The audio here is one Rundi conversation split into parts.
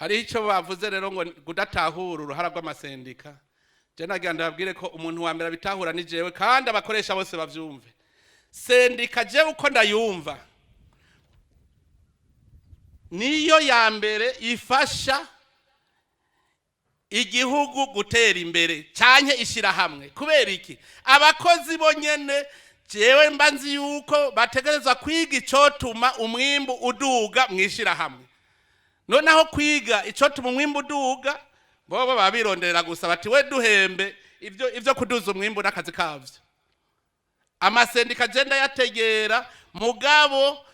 Hariho icyo bavuze rero ngo kudatahura uruhara rw'amasendika. Je nagira ndababwire ko umuntu wa mbere abitahura ni jewe, kandi abakoresha bose bavyumve. Sendika jewe uko ndayumva niyo ya mbere ifasha igihugu gutera imbere canke ishirahamwe. Kubera iki? Abakozi bo nyene jewe mba nzi yuko bategerezwa kwiga icotuma umwimbu uduga mw'ishirahamwe. Noneho kwiga icotuma umwimbu uduga, bobo baba bironderera gusa bati we duhembe, ivyo kuduza umwimbu n'akazi kavyo. Amasendika je ndayategera, mugabo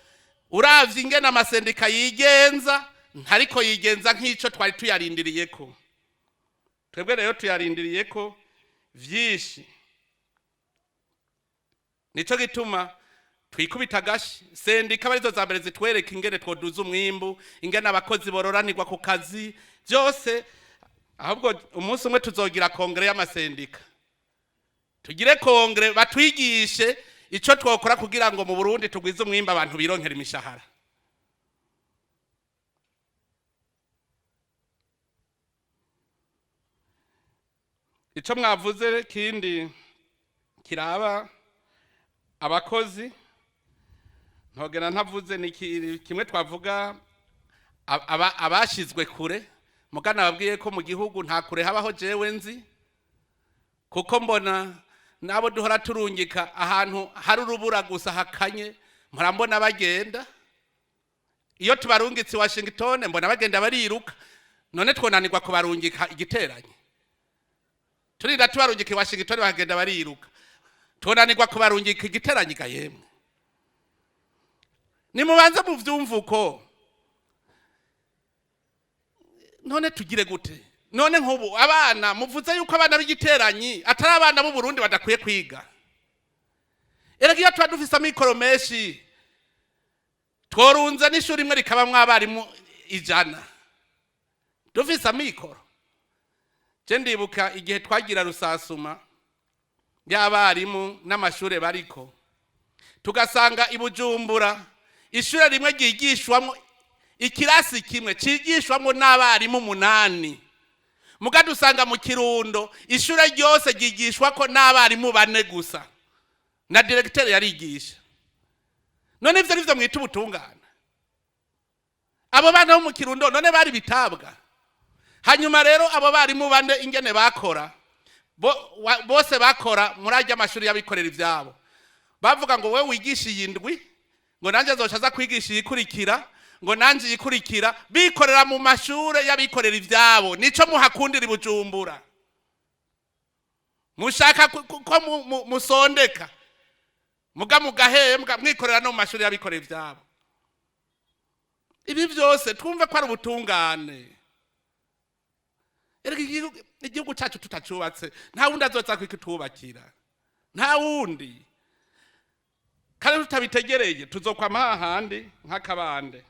uravye ingene amasendika yigenza, ntariko yigenza nk'ico twari tuyarindiriyeko. Twebwe rero tuyarindiriyeko vyinshi, nico gituma twikubita agashi. Sendika arizo za mbere zitwereka ingene twoduza umwimbu, ingene abakozi bororanirwa ku kazi, byose. Ahubwo umunsi umwe tuzogira congrès y'amasendika, tugire congrès batwigishe ico twokora kugira ngo mu Burundi tugwize umwimbu, abantu bironkera imishahara. Ico mwavuze kindi kiraba abakozi ntogera ntavuze ni kimwe twavuga abashizwe kure. Mugana babwiye ko mu gihugu nta kure habaho, jewe nzi kuko mbona nabo duhora turungika ahantu hari urubura gusa hakanye, mpora bagenda. Iyo tubarungitse i Washington mbona bagenda bariruka. None twonanirwa kubarungika igiteranye? Turinda tubarungika i Washington bakagenda bariruka, twonanirwa kubarungika igiteranye? Ga yemwe, nimubanze muvyumve uko. None tugire gute? None nk'ubu abana muvuze yuko abana b'igiteranyi atari abana b'u Burundi badakwiye kwiga. Erega iyo tuba dufise amikoro menshi tworunze n'ishuri imwe rikabamwo abarimu 100, dufise amikoro. Je ndibuka igihe twagira rusasuma y'abarimu n'amashure bariko, tugasanga i Bujumbura ishure rimwe ryigishwamwo, ikirasi kimwe cigishwamwo n'abarimu 8, muga dusanga mu Kirundo ishure ryose ryigishwako n'abarimu 4 gusa, na directeur yarigisha. None ivyo nivyo mwita ubutungane? Abo bana bo mu Kirundo none bari bitabwa? Hanyuma rero abo barimu 4 ingene bakora, bose bakora muri arya mashuri y'abikorera ivyabo, bavuga ngo wewe wigisha iyi ndwi, ngo nanje nzoca aza kwigisha iyikurikira, ngo nanje iyikurikira. Bikorera mu mashure y'abikorera ivyabo. Nico muhakundira i Bujumbura, mushaka ko musondeka muga mugahembwa, mwikorera no mu mashuri y'abikorera ivyabo. Ibi vyose twumve ko ari ubutungane. Erega igihugu cacu tutacubatse nta wundi azoza kukitwubakira, nta wundi. Kandi tutabitegereye tuzokwama hahandi nk'akabande.